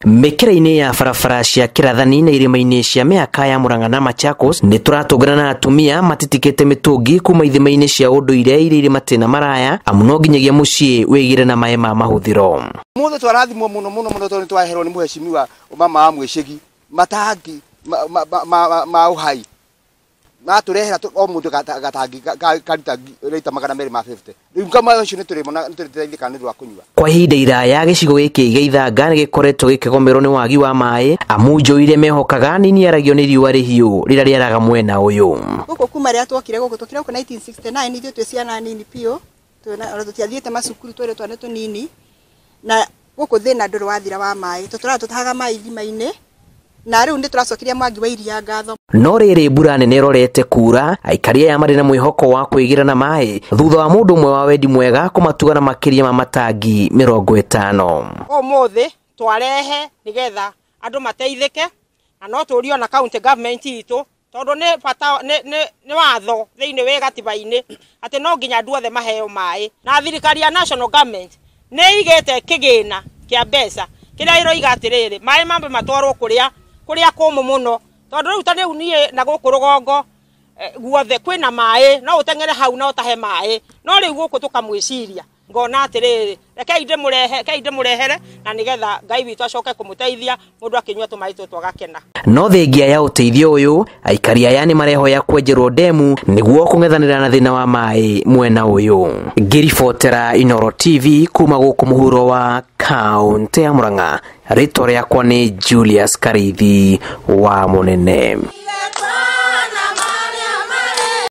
Mĩkĩra-inĩ ya barabara cia Kĩrathani na irĩma-inĩ cia mĩhaka ya Murang'a na Machakos nĩ tũratũngana na atumia matitikĩte mĩtũngi kuma ithima-inĩ cia ũndũire iria irĩ matĩna maraya amu no nginyagia mũciĩ wĩgĩre na maĩ ma mahũthĩro. Mũthĩ twarathimwo mũno mũno mũno tondũ nĩtwaheherwo nĩ mũhecimiwa mama wa Mwĩcĩgi matangi ma uhai matũrehera o mũndũ gatangi karita rita 250. Rĩu kama ũcio nĩtũrĩmona nĩtũrĩteithĩka nĩ ũndũ wa kũnyua. Kwa ihinda iraya gĩcigo gĩkĩ gĩa Ithanga nĩgĩkoretwo gĩkĩgomerwo nĩ wagi wa maĩ amu njũĩ iria mehokaga nĩiniaragio nĩ riũa rĩhiũ rĩrĩa rĩaraga mwena ũyũ. Gũkũ kuma rĩrĩa twokire gũkũ, twokire gũkũ 1969 ithuĩ twĩ ciana nini biũ, ona tũtiathiĩte macukuru twarĩ twana tũnini, na gũkũ thĩna ndũrĩ wathira wa maĩ, tũtũraga tũtahaga maĩ ithima-inĩ, na rĩu nĩ tũracokeria Mwangi wa Iria ngatho. No rĩrĩ mbura nene ĩrorete kura, aikari aya marĩ na mwĩhoko wa kwĩgĩra na maĩ thutha wa mũndũ ũmwe wa wendi mwega kũmatuga na makĩria ma matangi 50. Ũmũthĩ twarehe nĩgetha andũ mateithĩke, na no tũrie ona county government itũ tondũ nĩ bata, nĩ watho thĩinĩ wĩ gatiba-inĩ atĩ no nginya andũ othe maheo maĩ, na thirikari ya national government nĩ ĩigĩte kĩgĩna kĩa mbeca kĩrĩa ĩroiga atĩrĩrĩ maĩ mambe matwarwo kũrĩa kũmũ mũno, tondũ rĩu ta rĩu niĩ na gũkũ rũgongo guothe kwĩna maĩ, no ũteng'ere hau na ũtahe maĩ, no rĩu gũkũ tũkamwĩciria ngona atĩrĩrĩ rekei ndĩmũrehe, rekei ndĩmũrehere na nĩgetha Ngai witũ acoke kũmũteithia mũndũ akĩnyua tũmaĩ tũtũ agakena. No thengia ya ũteithio ũyũ aikari aya nĩ marehoya kwenjerwo ndemu nĩguo kũng'ethanĩra na thĩna wa maĩ mwena ũyũ. Ngĩribotera Inooro TV kuma gũkũ mũhuro wa kaũntĩ ya Murang'a, rĩtwa rĩakwa nĩ Julius Karithi wa Mũnene.